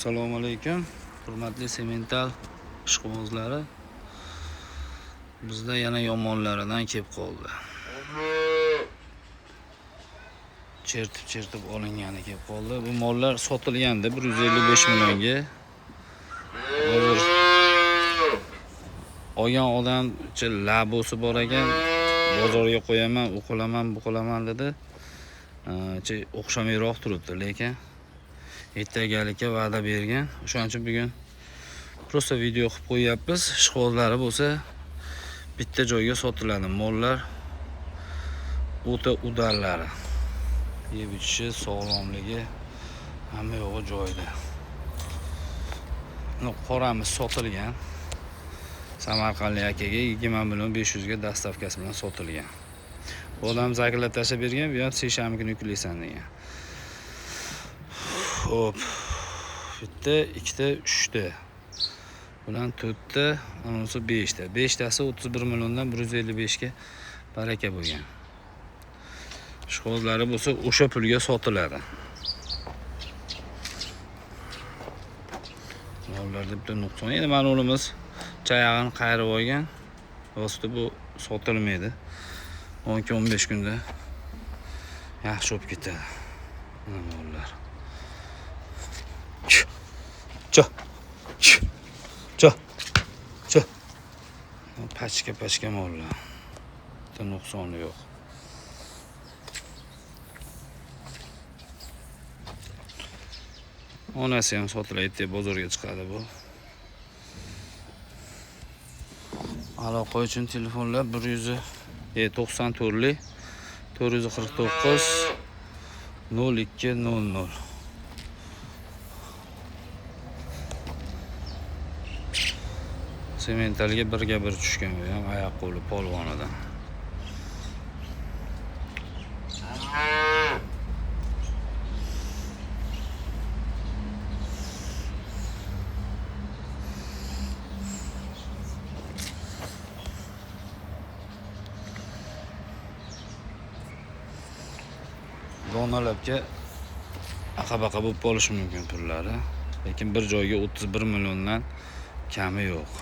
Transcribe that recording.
Assalomu alaykum, hurmatli semental ishqibozlari. Bizda yana yomonlaridan kelib qoldi. Chertib-chertib olingani kelib qoldi. Bu mollar sotilgandi 155 millionga. Hozir olgan odamcha labosi bor ekan, bozorga qo'yaman, u qilaman, bu qilaman dedi. O'xshamayroq turibdi, lekin ertagalikka va'da bergan. O'shaning uchun bugun prosta video qilib qo'yapmiz. Ishqibozlari bo'lsa bitta joyga sotiladi. Mollar o'ta udarlari. Yeb ichishi, sog'lomligi hamma yo'g'i joyida. Buni qoramiz sotilgan. Samarqandlik akaga 20 million 500 ga dastavkasi bilan sotilgan. Bu odam zaklab tashlab bergan, bu ham seshanba kuni yuklaysan degan. Xo'p. Bitta, ikkita, uchta. Bulan to'rtta, unisi beshta. Beshtasi 31 milliondan 155 ga baraka bo'lgan. Ishqibozlari bo'lsa o'sha pulga sotiladi. Mollarda bitta nuqson. Endi mana o'g'limiz chayog'ini qayirib olgan. Rosti bu sotilmaydi. 12-15 kunda yaxshi bo'lib ketadi. Mana mollar. Cho. Cho. Cho. Pachka-pachka mollar. Bitta nuqsoni yo'q. Onasi ham sotiladi deb bozorga chiqadi bu. Aloqa uchun telefonlar bir yuz to'qson to'rtlik to'rt yuz qirq to'qqiz nol ikki nol nol. Sementalga birga bir tushgan bu ham oyoq qo'li polvonidan. Donalabga aqa-baqa bo'lib qolishi mumkin pullari, lekin bir joyga 31 milliondan kami yo'q.